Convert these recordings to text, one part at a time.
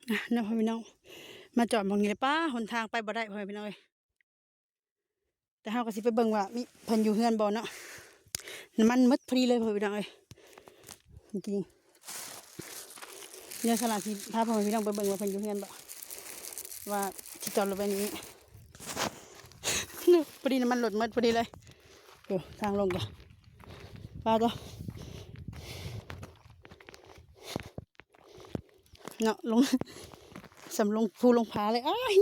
ອ່ະ ເນາະພໍ່ແມ່ພີ່ນ້ອງ ມາຈອດໝ່ອງນີ້ແຫຼະ ປ້າ ຫົນທາງໄປບໍ່ໄດ້ພໍ່ແມ່ພີ່ນ້ອງເອີຍ. ແຕ່ເຮົາກໍຊິໄປເບິ່ງວ່າມີເພິ່ນຢູ່ເຮືອນບໍ່ເນາະ. ນ້ຳມັນໝົດພໍດີເລີຍພໍ່ແມ່ພີ່ນ້ອງເອີຍ ຈິງໆ. ດຽວສາລາຊິພາພໍ່ແມ່ພີ່ນ້ອງໄປເບິ່ງວ່າເພິ່ນຢູ່ເຮືອນບໍ່ ວ່າຊິຈອດລົດໄວ້ນີ້. ພໍດີນ້ຳມັນລົດໝົດພໍດີເລີຍ. ໂອ້ ທາງລົງກໍ ປາດໂທ້ ເນາະ ລົງ ສ່ຳລົງພູລົງຜາເລີຍ. ອ້າຍ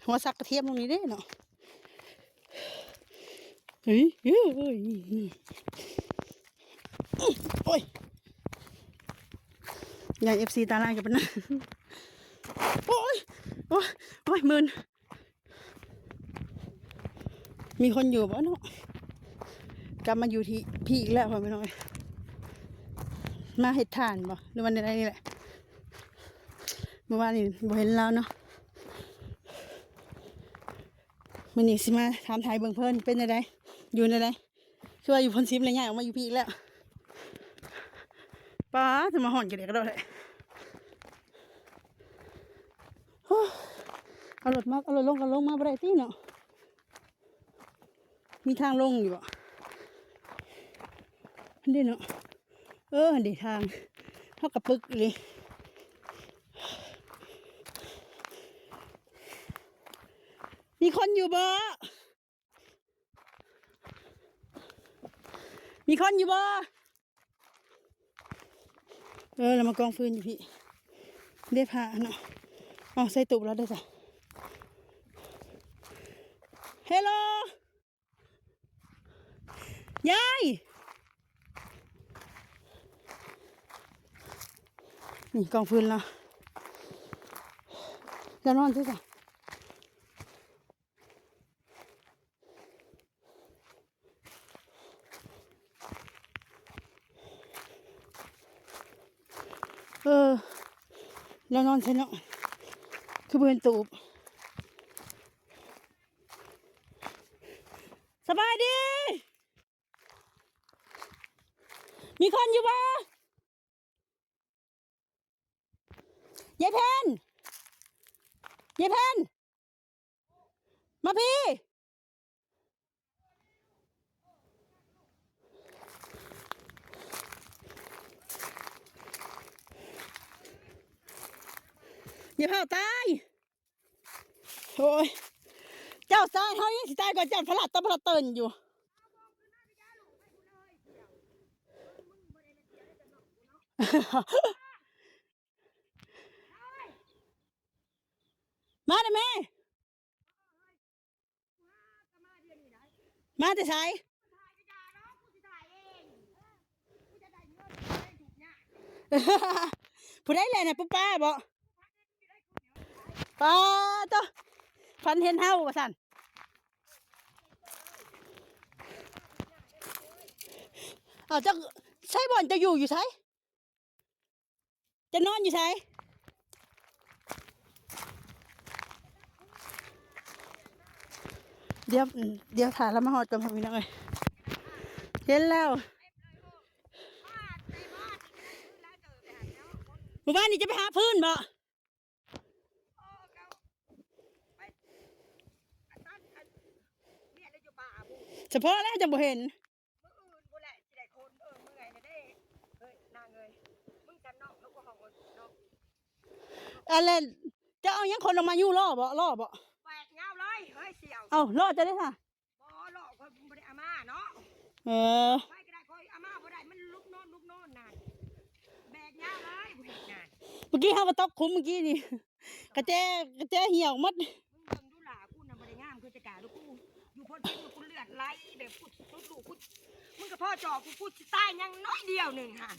ຫົວສັກກະທຽມລົງນີ້ເດ້ເນາະ. ເຮີ້ຍ ເຮີ້ຍ ໂອ້ຍ ຢ້ານເອັຟຊີຕາລາຍກັນປານນັ້ນ. ໂອ້ຍ ໂອ້ຍ ໂອ້ຍ ມື່ນ. ມີຄົນຢູ່ບໍ່ເນາະ? ກັບມາຢູ່ທີ່ ພີ້ອີກແລ້ວພໍ່ແມ່ພີ່ນ້ອງເອີຍ. ມາເຮັດຖ່ານບໍ່ ຫຼືວ່າແນວໃດນີ້ແຫຼະ. ມື້ວານນີ້ບໍ່ເຫັນລາວເນາະ. ມື້ນີ້ຊິມາຖາມໄຖ່ເບິ່ງເພິ່ນເປັນແນວໃດ ຢູ່ແນວໃດ. ຄືວ່າຢູ່ໂພນຊິມແລ້ວ ຍ້າຍອອກມາຢູ່ພີ້ອີກແລ້ວ. ປ້າດ ຈະມາຮ້ອນກະແດກກະດໍ້ແທ້. ໂອ້ ເອົາລົດມາ ເອົາລົດລົງກໍລົງມາບໍ່ໄດ້ຕິເນາະ. ມີທາງລົງຢູ່ບໍ່? ຫັ້ນເດ້ເນາະ. ເອີ ຫັ້ນເດ້ທາງ. ເຮົາກະປຶກອີ່ຫຼີ. ມີຄົນຢູ່ບໍ່? ມີຄົນຢູ່ບໍ່? ເອີ ລາວມາກອງຟືນຢູ່ພີ້. ເດ້ພາເນາະ. ເອົາໃສ່ຕູ້ລາວໄດ້ຊະ. ເຮໂລ ຍາຍ. ນີ້ກອງຟືນລາວ. ລາວນອນໃສຊະ? ເອີ ລາວນອນໃສເນາະ? ຄືບໍ່ເຫັນຕູບ. ສະບາຍດີ. ມີຄົນຢູ່ບໍ່? ຍາຍເພັນ ຍາຍເພັນ ມາພີ້. ຢ່າພາວຕາຍ. ໂອ້ຍ ເຈົ້າຊາຍເຮົາຍັງຊິຕາຍກ່ອນເຈົ້າ ພະລາດຕະພະລາດເຕີນຢູ່. ມາເດີ້ແມ່. ມາແຕ່ໃສ? ຜູ້ໃດແຫຼະນະ ປູປ້າບໍ? ປາໂຕ ຝັນເຫັນເຮົາວ່າຊັ້ນ. ເອົາ ເຈົ້າ ໃສບ່ອນເຈົ້າຢູ່ ຢູ່ໃສ? ຈະນອນຢູ່ໃສ? ດຽວ ດຽວຖ້າລາວມາຮອດກ່ອນ ພີ່ນ້ອງເອີຍ. ເຫັນແລ້ວ ມື້ວານນີ້ຈະໄປຫາຟືນບໍ? ສະເພາະແລ້ວຈັ່ງບໍ່ເຫັນ. ມື້ອື່ນພຸ້ນແຫຼະຊິໄດ້ຂົນ. ເອີ ເມື່ອຍແລ້ວເດ້. ເອີຍ ນາງເອີຍ ມຶງຈະນອກນະ ກວ່າຫ້ອງເນາະ. ອັນແລະ ເຈົ້າເອົາຫຍັງຂົນອອກມາຢູ່? ລໍ້ບໍ? ລໍ້ບໍ? ແບກຍາວເລີຍເຮີ້ຍ ສ່ຽວ. ເອົ້າ ລໍ້ເຈົ້າເດ້ຊະ? ບໍ່ ລໍ້ຂ້ອຍບໍ່ໄດ້ເອົາມາເນາະ. ເອີ ຂ້ອຍກໍໄດ້ ຂ້ອຍເອົາມາບໍ່ໄດ້ ມັນລຸກນອນ ລຸກນອນນັ້ນ ແບກຍາວເລີຍ ບໍ່ເຮັດງານ. ເມື່ອກີ້ເຮົາກໍຕົກຂຸມເມື່ອກີ້ນີ້ ກະແຈ ກະແຈຫ່ຽວໝົດ. ມຶງເບິ່ງດູຫຼ້າ ກູນະບໍ່ໄດ້ງາມຄືແຕ່ກາເດີ້. ກູຢູ່ໂພນຊິມ ກູເລືອດໄຫຼແບບ ກູສຸດລູກ ກູ ມຶງກໍພໍຈອບ ກູ ກູຊິຕາຍຍັງໜ້ອຍດຽວໜຶ່ງຫັ້ນ.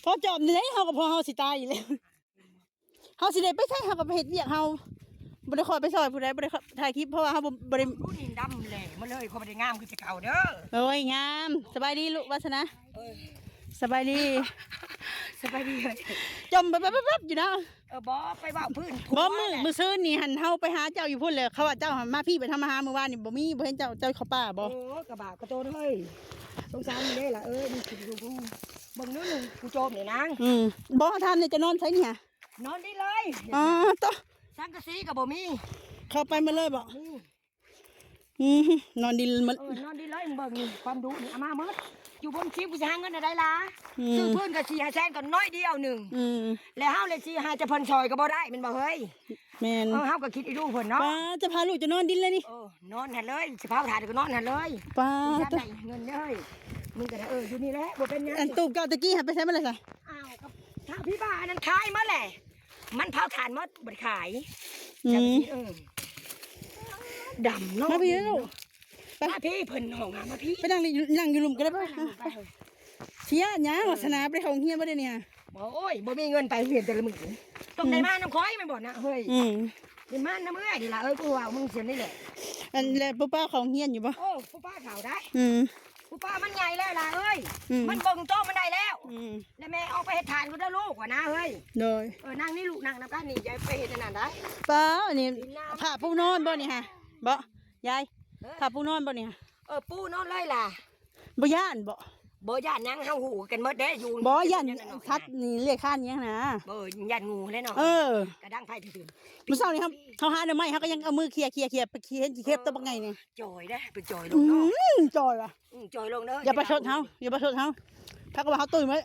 ພໍຈອບນີ້ເຮົາກໍພໍເຮົາຊິຕາຍຢູ່ແລ້ວ. ເຮົາຊິໄດ້ໄປໃສ ເຮົາກໍໄປເຮັດວຽກເຮົາ ບໍ່ໄດ້ຄ່ອຍໄປຊ່ອຍຜູ້ໃດ ບໍ່ໄດ້ຄ່ອຍຖ່າຍຄລິບ ເພາະວ່າເຮົາບໍ່ ບໍ່ໄດ້. ດູນີ້ດຳແຫຼະມາເລີຍ ຂ້ອຍບໍ່ໄດ້ງາມຄືແຕ່ເກົ່າເດີ້. ໂອ້ຍ ງາມ. ສະບາຍດີລູກ ວາສະນາ. ເອີ ສະບາຍດີ ສະບາຍດີ. ຈົ່ມແປັບໆໆຢູ່ນະ. ເອີ ບໍ່ ໄປເວົ້າພື້ນ ບໍ່ ມື້ ມື້ຊືນນີ້ຫັ້ນ ເຮົາໄປຫາເຈົ້າຢູ່ພຸ້ນແຫຼະ ເຂົາວ່າເຈົ້າຫັ້ນມາພີ້ ໄປທຳມາຫາມື້ວານນີ້ ບໍ່ມີ ບໍ່ເຫັນເຈົ້າ ເຈົ້າເຂົ້າປ່າບໍ? ໂອ້ ກະບາກກະໂຕນເຮີ້ຍ ສົງສານມັນເດ້ລະເອີຍ. ມັນຊິຢູ່ ເບິ່ງເດີ້ ຜູ້ໂຈມນີ້ນາງ. ອືມ ບໍ່ ຖາມແດ່ ຈະນອນໃສນີ້ຫະ? ນອນດິນເລີຍ. ອໍ ໂຕ ສັງກະສີກໍບໍ່ມີ. ເຂົ້າໄປໝົດເລີຍບໍ? ອືມ ນອນດິນໝົດ. ເອີ ນອນດິນເລີຍ. ເບິ່ງນີ້ ຄວາມດຸນີ້ ເອົາມາໝົດ. ຢູ່ບົນຊີວ ກູຊິຫາເງິນໄດ້ຫຼາຍ. ອືມ ຊື້ພື້ນກໍສີ່ຫ້າແສນ ກໍນ້ອຍດຽວໜຶ່ງ. ອືມ ແລ້ວເຮົາເລີຍຊິໃຫ້ແຕ່ເພິ່ນຊ່ອຍກໍບໍ່ໄດ້ ແມ່ນບໍ່ເຮີ້ຍ? ແມ່ນ. ເອີ ເຮົາກໍຄິດອີກດູເພິ່ນເນາະ. ປ້າ ຈະພາລູກຈະນອນດິນເລີຍນີ້? ເອີ ນອນຫັ້ນເລີຍ. ຊິເຜົາຖ່ານກໍນອນຫັ້ນເລີຍ. ປ້າ ໄດ້ເງິນເດີ. ມຶງກໍໄດ້. ເອີ ຢູ່ນີ້ແຫຼະ ບໍ່ເປັນຫຍັງ. ອັນຕູບເກົ່າຕະກີ້ຫັ້ນໄປໃສໝົດແລ້ວຊະ? ອ້າວ ກໍຖ້າພີ່ບ້າອັນນັ້ນຂາຍໝົດແຫຼະ. ມັນເຜົາຖ່ານໝົດ ບໍ່ໄດ້ຂາຍ. ອືມ ເອີ ດຳເນາະ. ມາພີ້ລູກ ໄປ ມາພີ້. ເພິ່ນຮ້ອງຫາ ມາພີ້. ໄປນັ່ງຢູ່ ນັ່ງຢູ່ລຸ່ມກໍໄດ້. ໄປ ໄປ ໄປ. ເສຍຫຍັງ ວາສະໜາໄປເຂົ້າໂຮງຮຽນບໍ່ໄດ້ນີ້? ບໍ່ ໂອ້ຍ ບໍ່ມີເງິນໄປໂຮງຮຽນແຕ່ລະມື້. ອືມ ຕ້ອງໄດ້ມານຳຂ້ອຍແມ່ນບໍ່ນະເຮີ້ຍ? ອືມ ໄດ້ມານຳເອື້ອຍນີ້ລະ. ເອີ ກູເວົ້າມຶງສ່ຽວນີ້ແຫຼະ. ອັນ ແລ້ວປູປ້າເຂົ້າໂຮງຮຽນຢູ່ບໍ່? ໂອ້ ປູປ້າເຂົ້າໄດ້. ອືມ ປູປ້າມັນໃຫຍ່ແລ້ວລະເອີຍ. ອືມ ມັນເບິ່ງໂຕມັນໄດ້ແລ້ວ. ອືມ ແລ້ວແມ່ອອກໄປເຮັດທານຢູ່ເດີລູກວ່ານະເຮີ້ຍ. ໂດຍ. ເອີ ນັ່ງນີ້ລູກ ນັ່ງນຳກັນນີ້ ຢ່າໄປເຮັດອັນນັ້ນໄດ໋. ປ້າ ອັນນີ້ຜ້າປູນອນບໍ່ນີ້ຫະ? ບໍ່ ຍາຍ? ເອີ ຜ້າປູນອນບໍ່ນີ້ຫະ? ເອີ ປູນອນເລີຍລະ. ບໍ່ຢ້ານບໍ່? ບໍ່ຢ້ານຫຍັງ ເຮົາຮູ້ກັນໝົດເດ້. ຢູ່ ບໍ່ຢ້ານສັດນີ້ເລ້ຍຄານຫຍັງນະ. ບໍ່ ຢ້ານງູແຫຼະເນາະ. ເອີ ກະດັງໄຟຕື່ນໆ. ມື້ເຊົ້ານີ້ເຮົາ ເຮົາຫາໜໍ່ໄມ້ ເຮົາກໍຍັງເອົາມືເຄຍໆໆ ໄປເຄຍ ເຫັນຂີ້ເຂັບຕົວບັກໃຫຍ່ນີ້. ຈ່ອຍເດ້ ໄປຈ່ອຍລົງເນາະ. ອືມ ຈ່ອຍວ່າ ອືມ ຈ່ອຍລົງເດີ. ຢ່າປະຊົດເຮົາ ຢ່າປະຊົດເຮົາ. ເຮົາກໍວ່າເຮົາຕຸ້ຍໄວ້.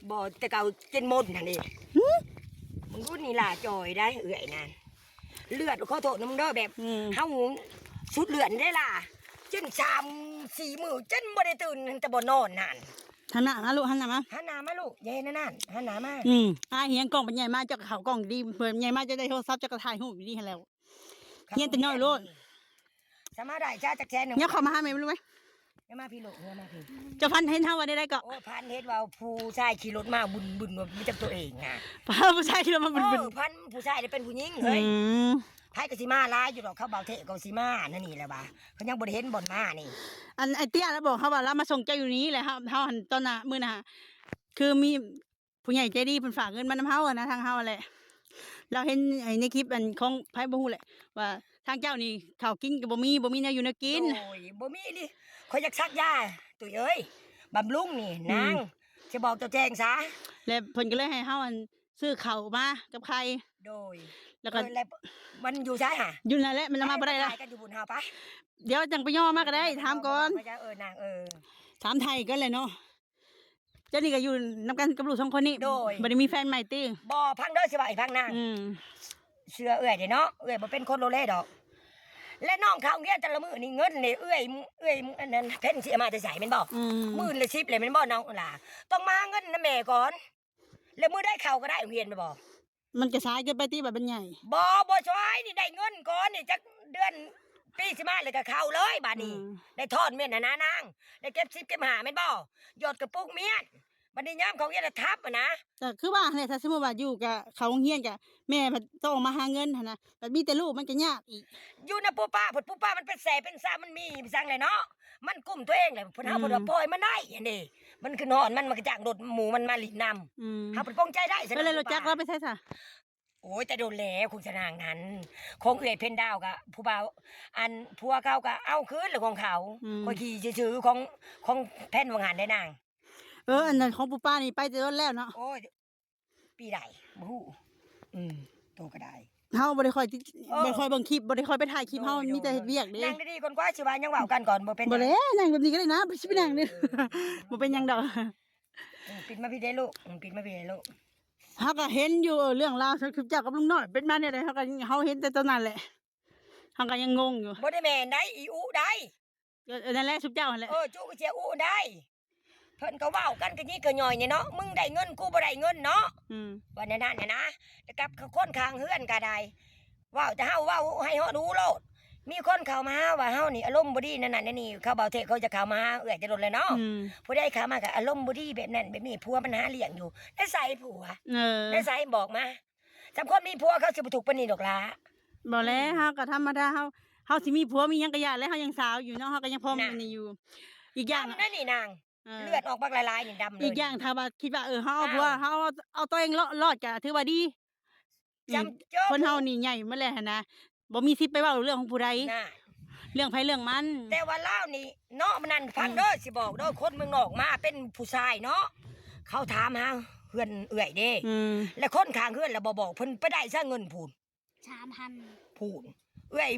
ບໍ່ ແຕ່ເກົ່າເປັນມົນຫັ້ນເດ້. ຫື ມຶງລຸ້ນນີ້ລະຈ່ອຍໄດ໋ເອື້ອຍນັ້ນ. ເລືອດ ຂໍໂທດນຳເດີ ແບບ ອືມ ເຮົາສຸດເລືອດໄດ໋ລະ. ຈົນສາມສີ່ມື້ຈົນບໍ່ໄດ້ຕື່ນ ແຕ່ບໍ່ນອນຫັ້ນ. ຫັນໜ້າມາລູກ ຫັນໜ້າມາ ຫັນໜ້າມາລູກ. ຢ່າເຮັດອັນນັ້ນ ຫັນໜ້າມາ. ອືມ ອາຍຮຽນກ້ອງປັນໃຫຍ່ມາ ເຈົ້າກໍເຂົ້າກ້ອງດີ ເພິ່ນໃຫຍ່ມາເຈົ້າໄດ້ໂທລະສັບ ເຈົ້າກໍຖ່າຍຮູບຢູ່ດີຫັ້ນແຫຼະ. ຮຽນແຕ່ນ້ອຍໂລດ. ສາມາດໄດ້ຈ້າຈັກແສນໜຶ່ງ. ຍັບເຂົ້າມາຫາແມ່ລູກເອີຍ. ຢ່າມາພີ້ລູກ ຢ່າມາພີ້. ເຈົ້າຝັນເຫັນເຮົາວ່າແນວໃດເກາະ? ໂອ້ ຝັນເຫັນວ່າຜູ້ຊາຍຂີ່ລົດມາບຶ້ນໆ ວ່າມີແຕ່ຕົວເອງນະ. ຜູ້ຊາຍຂີ່ລົດມາບຶ້ນໆ. ເອີ ຝັນຜູ້ຊາຍເປັນຜູ້ຍິງເຮີ້ຍ. ອືມ ໃຜກໍຊິມາຫຼາຍຢູ່ດອກ. ເຂົາເບົາເທະກໍຊິມາແນວນີ້ແຫຼະວ່າ ເຂົາຍັງບໍ່ໄດ້ເຫັນບ່ອນມານີ້. ອັນ ອ້າຍເຕ້ຍລະບອກເຮົາວ່າລາວມາສົ່ງເຈົ້າຢູ່ນີ້ແຫຼະ. ເຮົາ ເຮົາຫັ້ນຕອນໜ້າມື້ນະ ຄືມີ ຜູ້ໃຫຍ່ໃຈດີເພິ່ນຝາກເງິນມານຳເຮົາຫັ້ນນະ ທາງເຮົາຫັ້ນແຫຼະ. ລາວເຫັນໄອ້ໃນຄລິບອັນຂອງໃຜບໍ່ຮູ້ແຫຼະ ວ່າທາງເຈົ້ານີ້ເຂົ້າກິນກໍບໍ່ມີ ບໍ່ມີແນວຢູ່ແນວກິນ. ໂອ້ຍ ບໍ່ມີອີ່ຫຼີ. ຂ້ອຍຢາກສັກຢາ ຕຸ້ຍເອີຍ ບຳລຸງນີ້ ອືມ ນາງ ຊິບອກເຈົ້າແຈ້ງຊະ. ແລ້ວເພິ່ນກໍເລີຍໃຫ້ເຮົາອັນຊື້ເຂົ້າມາກັບໄຂ່. ໂດຍ. ແລ້ວກໍ ເອີ ແລ້ວມັນຢູ່ໃສຫະ? ຢູ່ນັ້ນແຫຼະ ມັນເອົາມາບໍ່ໄດ້ລະ. ໄປກັນຢູ່ບຸນເຮົາປະ. ດຽວຈັ່ງໄປຍໍມາກໍໄດ້ ຖາມກ່ອນ. ເອີ ນາງ ເອີ ຖາມໄຖ່ກ່ອນແຫຼະເນາະ. ເຈົ້ານີ້ກໍຢູ່ນຳກັນກັບລູກສອງຄົນນີ້. ໂດຍ. ບໍ່ໄດ້ມີແຟນໃໝ່ຕິ? ບໍ່ ຟັງເດີ ຊິເວົ້າໃຫ້ຟັງນາງ. ອືມ ເຊື່ອເອື້ອຍເດ້ເນາະ ເອື້ອຍບໍ່ເປັນຄົນໂລເລດອກ. ແລະ ນ້ອງເຂົ້າໂຮງຮຽນແຕ່ລະມື້ນີ້ ເງິນນີ້ເອື້ອຍ ເອື້ອຍ ອັນນັ້ນ ເພັນຊິເອົາມາແຕ່ໃສແມ່ນບໍ່? ອືມ ໝື່ນລະສິບແຫຼະແມ່ນບໍ່ ນ້ອງຫຼ້າ? ຕ້ອງມາຫາເງິນນຳແມ່ກ່ອນ. ແລ້ວມື້ໃດເຂົ້າກໍໄດ້ໂຮງຮຽນແມ່ນບໍ່? ມັນກະສາຍເກີນໄປຕິ ບາດມັນໃຫຍ່. ບໍ່ ບໍ່ສາຍ ນີ້ໄດ້ເງິນກ່ອນນີ້ ຈັກເດືອນປີຊິມາແລ້ວກະເຂົ້າເລີຍບາດນີ້. ອືມ ໄດ້ທອນແມ່ນຫັ້ນນານາງ ໄດ້ເກັບສິບເກັບຫ້າແມ່ນບໍ່? ຢອດກະປຸກມ້ຽນ ບາດນີ້ຍາມເຂົາຮຽນລະທັບຫັ້ນນະ. ກະຄືວ່າຫັ້ນແຫຼະ ຖ້າສົມມຸດວ່າຢູ່ກະເຂົ້າໂຮງຮຽນກະແມ່ພັດຕ້ອງມາຫາເງິນຫັ້ນນະ ບັດມີແຕ່ລູກມັນກະຍາກອີກ. ຢູ່ນຳປູປ້າ ເພິ່ນປູປ້າມັນເປັນແສເປັນສາ ມັນມີໄປສັງແຫຼະເນາະ ມັນກຸ້ມຕົວເອງແຫຼະ. ເພິ່ນ ເຮົາ ອືມ ເພິ່ນວ່າປ່ອຍມັນໄດ້ຫັ້ນເດ ມັນຂຶ້ນຮອດ ມັນ ມັນກໍຈ້າງລົດໝູ່ມັນມາຫຼິ້ນນຳ. ອືມ ເຮົາເພິ່ນປົງໃຈໄດ້ຊັ້ນ. ແລ້ວລົດຈັກລາວໄປໃສຊະ? ໂອ້ຍ ແຕ່ດົນແລ້ວ ຂອງສະນາງນັ້ນ ຂອງເອື້ອຍເພັນດາວກະຜູ້ບ່າວ ອັນ ຜົວເກົ່າກະເອົາຄືນແລ້ວຂອງເຂົາ. ອືມ ຂ້ອຍຂີ່ຊື່ໆ ຂອງ ຂອງແຜ່ນວ່າງານໄດ້ນາງ. ເອີ ອັນນັ້ນຂອງປູປ້ານີ້ໄປແຕ່ດົນແລ້ວເນາະ. ໂອ້ຍ ປີໃດບໍ່ຮູ້. ອືມ ໂຕກໍໄດ້ ເຮົາບໍ່ໄດ້ຄ່ອຍຕິດ ເອີ ບໍ່ໄດ້ຄ່ອຍເບິ່ງຄລິບ ບໍ່ໄດ້ຄ່ອຍໄປຖ່າຍຄລິບ. ເຮົາມີແຕ່ເຮັດວຽກເດ້. ນັ່ງດີໆກ່ອນກວ່າ ຊິວ່າຫຍັງເວົ້າກັນກ່ອນ. ບໍ່ເປັນຫຍັງ ບໍ່ໄດ້ ນັ່ງແບບນີ້ກໍໄດ້ນະ ຊິໄປນັ່ງນີ້. ເອີ ບໍ່ເປັນຫຍັງດອກ. ອືມ ປິດມາພີ້ເດ້ລູກ ອືມ ປິດມາພີ້ເດ້ລູກ. ເຮົາກໍເຫັນຢູ່ ເອີ ເລື່ອງລາວຂອງເຈົ້າກັບລຸງນ້ອຍເປັນມາແນວໃດ ເຮົາກໍ ເຮົາເຫັນແຕ່ຕອນນັ້ນແຫຼະ ເຮົາກໍຍັງງົງຢູ່. ບໍ່ໄດ້ແມ່ນໄດ໋ ອີອຸໄດ໋. ເອີ ນັ້ນແຫຼະ ຊຸມເຈົ້າຫັ້ນແຫຼະ. ເອີ ຈຸກະເຈຍອຸໄດ໋. ເພິ່ນກໍເວົ້າກັນກະຍິກກະຍ່ອຍນີ້ເນາະ ມຶງໄດ້ເງິນ ກູບໍ່ໄດ້ເງິນເນາະ. ອືມ ວ່າແນວນັ້ນນະ ແລ້ວກັບຄົນຂ້າງເຮືອນກໍໄດ້ ເວົ້າແຕ່ເຮົາເວົ້າໃຫ້ຮອດຫູໂລດ. ມີຄົນເຂົ້າມາຫາວ່າເຮົານີ້ອາລົມບໍ່ດີ ແນວນັ້ນແນວນີ້ ເຂົາເບົາເທະເຂົາຈະເຂົ້າມາຫາເອື້ອຍແຕ່ດົນແລ້ວເນາະ. ອືມ ຜູ້ໃດເຂົ້າມາກໍອາລົມບໍ່ດີແບບນັ້ນແບບນີ້ ຜົວມັນຫາລ້ຽງຢູ່. ໃນໃສຜົວ? ເອີ ໃນໃສ? ບອກມາ. ສຳຄົນມີຜົວເຂົາຊິບໍ່ທຸກປານນີ້ດອກຫຼ້າ. ບໍ່ແຫຼະ ອືມ ເຮົາກໍທຳມະດາ ເຮົາ ເຮົາຊິມີຜົວມີຫຍັງກໍຢ່າແຫຼະ ເຮົາຍັງສາວຢູ່ເນາະ ເຮົາກໍຍັງພ້ອມ ນະ ອັນນີ້ຢູ່. ອີກຢ່າງນະ ອັນນີ້ນາງ ເອີ ເລືອດອອກບັກຫຼາຍໆນີ້ດຳເລີຍ. ອີກຢ່າງຖ້າວ່າຄິດວ່າ ເອີ ເຮົາເອົາຜົວ ເຮົາເອົາ ເອົາຕົວເອງລອດ ລອດກໍຖືວ່າດີ. ອືມ ຄົນເຮົານີ້ໃຫຍ່ມາແລ້ວຫັ້ນນະ ບໍ່ມີສິດໄປເວົ້າເລື່ອງຂອງຜູ້ໃດ. ນະ ເລື່ອງໃຜເລື່ອງມັນ. ແຕ່ວ່າລາວນີ້ເນາະ ມັນນັ້ນ ຟັງເດີ ອືມ ຊິບອກເດີ ຄົນເມືອງນອກມາເປັນຜູ້ຊາຍເນາະ ເຂົາຖາມຫາ ເຮືອນເອື້ອຍເດ້ ອືມ ແລ້ວຄົນຂ້າງເຮືອນລະບໍ່ບອກເພິ່ນ ໄປໄດ້ຊະເງິນພຸ້ນ ສາມພັນ ພຸ້ນ ເອື້ອຍ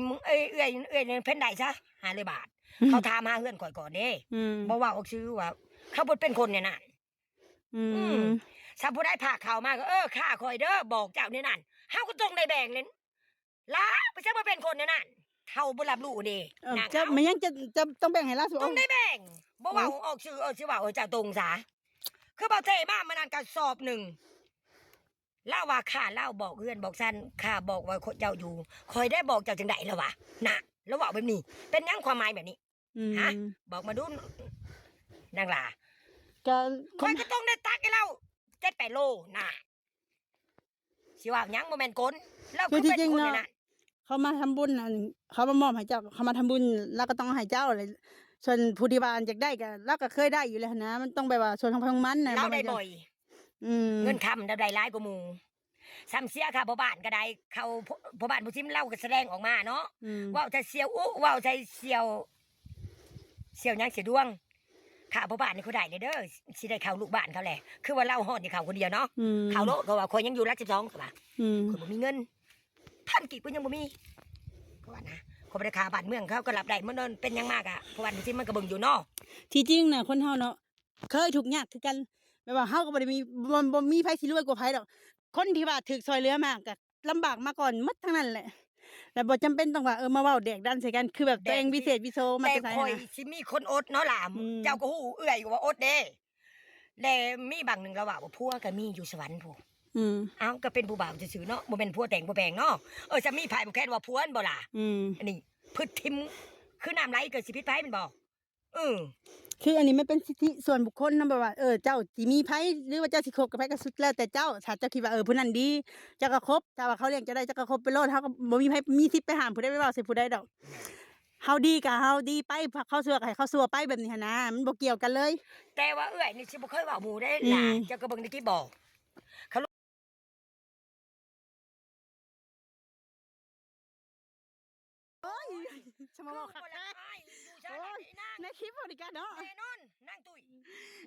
ເອື້ອຍ ເອື້ອຍເພິ່ນໄດ້ຊະ ຫ້າຮ້ອຍບາດ ອືມ ເຂົາຖາມຫາເຮືອນຂ້ອຍກ່ອນເດ້ ອືມ ບໍ່ເວົ້າອອກຊື່ວ່າ ເຂົາບໍ່ເປັນຄົນແນວນັ້ນ ອືມ ອືມ ຖ້າຜູ້ໃດພາຂ່າວມາກໍ ເອີ ຂ້າຂ້ອຍເດີ ບອກເຈົ້າແນວນັ້ນ ເຮົາກໍຕ້ອງໄດ້ແບ່ງແຫຼະ ລາວໄປ ຈັ່ງບໍ່ເປັນຄົນແນວນັ້ນ ເຮົາບໍ່ຮັບຮູ້ເດ້ ເອີ ນາງ ເຈົ້າ ເອົາ ແມ່ນຫຍັງ ເຈົ້າ ເຈົ້າຕ້ອງແບ່ງໃຫ້ລາວຊິ ຕ້ອງໄດ້ແບ່ງ ບໍ່ເວົ້າ ເອົ້າ ອອກຊື່ ເອີ ຊິເວົ້າ ເອີ ເຈົ້າຕົງສາ ຄືເບົາເທມາມື້ນັ້ນກະສອບໜຶ່ງ ລາວວ່າຂ້າ ລາວບອກເຮືອນບອກຊານ ຂ້າບອກວ່າເຈົ້າຢູ່ ຂ້ອຍໄດ້ບອກເຈົ້າຈັ່ງໃດ ລາວວ່າ ນະ ລາວເວົ້າແບບນີ້ ເປັນຫຍັງຄວາມໝາຍແບບນີ້ ອືມ ຮະ ບອກມາດູ ນາງຫຼ້າ ກະ ຂ້ອຍກໍຕ້ອງໄດ້ຕັກໃຫ້ລາວ ເຈັດແປດໂລ ນະ ຊິເວົ້າຫຍັງ ບໍ່ແມ່ນກົນ ລາວຄືເປັນຄົນແນວນັ້ນ ເຂົາມາທຳບຸນ ອັນ ເຂົາມາມອບໃຫ້ເຈົ້າ ເຂົາມາທຳບຸນ ລາວກໍຕ້ອງເອົາໃຫ້ເຈົ້າແຫຼະ ສ່ວນຜູ້ທີ່ວ່າຢາກໄດ້ກໍ ລາວກໍເຄີຍໄດ້ຢູ່ແລ້ວຫັ້ນນະ ມັນຕ້ອງແບບວ່າສ່ວນຂອງໃຜຂອງມັນນະ ລາວໄດ້ ລາວບໍ່ຢາກ ບໍ່ອຍ ອືມ ເງິນຄຳລາວໄດ້ຫຼາຍກວ່າໝູ່ ສ່ຳເສຍຄ່າພໍ່ບ້ານກໍໄດ້ ເຂົາ ພໍ່ ພໍ່ບ້ານຜູ້ຊິມລາວກໍສະແດງອອກມາເນາະ ອືມ ເວົ້າໃສ່ສ່ຽວອຸ ເວົ້າໃສ່ສ່ຽວ ສ່ຽວຫຍັງ ສ່ຽວດວງ ຂ້າພໍ່ບ້ານນີ້ເຂົາໄດ້ເດີ ຊິໄດ້ເຂົ້າລູກບ້ານເຂົາແຫຼະ ຄືວ່າລາວຮອດນີ້ເຂົ້າຄົນດຽວເນາະ ອືມ ເຂົ້າໂລດ ເຂົາວ່າ ຂ້ອຍຍັງຢູ່ຫຼັກສິບສອງ ເຂົາວ່າ ອືມ ຂ້ອຍບໍ່ມີເງິນ ພັນກີບກໍຍັງບໍ່ມີ ເຂົາວ່ານະ ເຂົາບໍ່ໄດ້ຂ້າບ້ານເມືອງ ເຂົາກໍຮັບໄດ້ໝົດເນາະ ເປັນຫຍັງມາກະ ເພາະວ່າຊິມັນກໍເບິ່ງຢູ່ເນາະ ທີ່ຈິງນະ ຄົນເຮົາເນາະ ເຄີຍທຸກຍາກຄືກັນ ແບບວ່າເຮົາກໍບໍ່ໄດ້ມີ ບໍ່ ບໍ່ມີໃຜຊິລວຍກວ່າໃຜດອກ ຄົນທີ່ວ່າຖືກຊ່ອຍເຫຼືອມາກໍລຳບາກມາກ່ອນໝົດທັງນັ້ນແຫຼະ ແລ້ວບໍ່ຈຳເປັນຕ້ອງວ່າ ເອີ ມາເວົ້າແດກດັນໃສ່ກັນ ຄືແບບຕົວເອງວິເສດວິໂສມາແຕ່ໃສ ຂ້ອຍຊິມີຄົນອົດເນາະຫຼ້າ ອືມ ເຈົ້າກໍຮູ້ ເອື້ອຍກໍວ່າອົດເດ້ ແລະມີບາງໜຶ່ງລາວເວົ້າວ່າ ຜົວກໍມີຢູ່ສະຫວັນພຸ້ນ ອືມ ເອົ້າ ກໍເປັນຜູ້ບ່າວຊື່ໆເນາະ ບໍ່ແມ່ນຜົວແຕ່ງຜົວແປງເນາະ ເອີ ຈະມີໃຜບໍ່ແຄນວ່າຜົວຫັ້ນບໍ່ລະ ອືມ ອັນນີ້ ພຶດທິມ ຄືນ້ຳໄຫຼກໍຊິຜິດໃຜແມ່ນບໍ່? ເອີ ຄືອັນນີ້ມັນເປັນສິດທິສ່ວນບຸກຄົນນຳ ແບບວ່າ ເອີ ເຈົ້າຊິມີໃຜ ຫຼືວ່າເຈົ້າຊິຄົບກັບໃຜກໍສຸດແລ້ວແຕ່ເຈົ້າ ຖ້າເຈົ້າຄິດວ່າ ເອີ ຜູ້ນັ້ນດີ ເຈົ້າກໍຄົບ ຖ້າວ່າເຂົາລ້ຽງເຈົ້າໄດ້ ເຈົ້າກໍຄົບໄປໂລດ ເຮົາກໍບໍ່ມີໃຜ ມີສິດໄປຫ້າມຜູ້ໃດ ໄປເວົ້າໃສ່ຜູ້ໃດດອກ ເຮົາດີກໍເຮົາດີໄປ ເຂົາຊົ່ວກໍໃຫ້ເຂົາຊົ່ວໄປ ແບບນີ້ຫັ້ນນະ ມັນບໍ່ກ່ຽວກັນເລີຍ ແຕ່ວ່າເອື້ອຍນີ້ຊິບໍ່ເຄີຍເວົ້າໝູ່ເດ້ ອືມ ຫຼ້າ ເຈົ້າກໍເບິ່ງໄດ້ຕິບໍ່? ໂອ້ຍ ສະມາເວົ້າຄັກແທ້ ໂອ້ຍ ໃນຄລິບບໍລິການເນາະ ແນ່ນອນ ນາງຕຸ້ຍ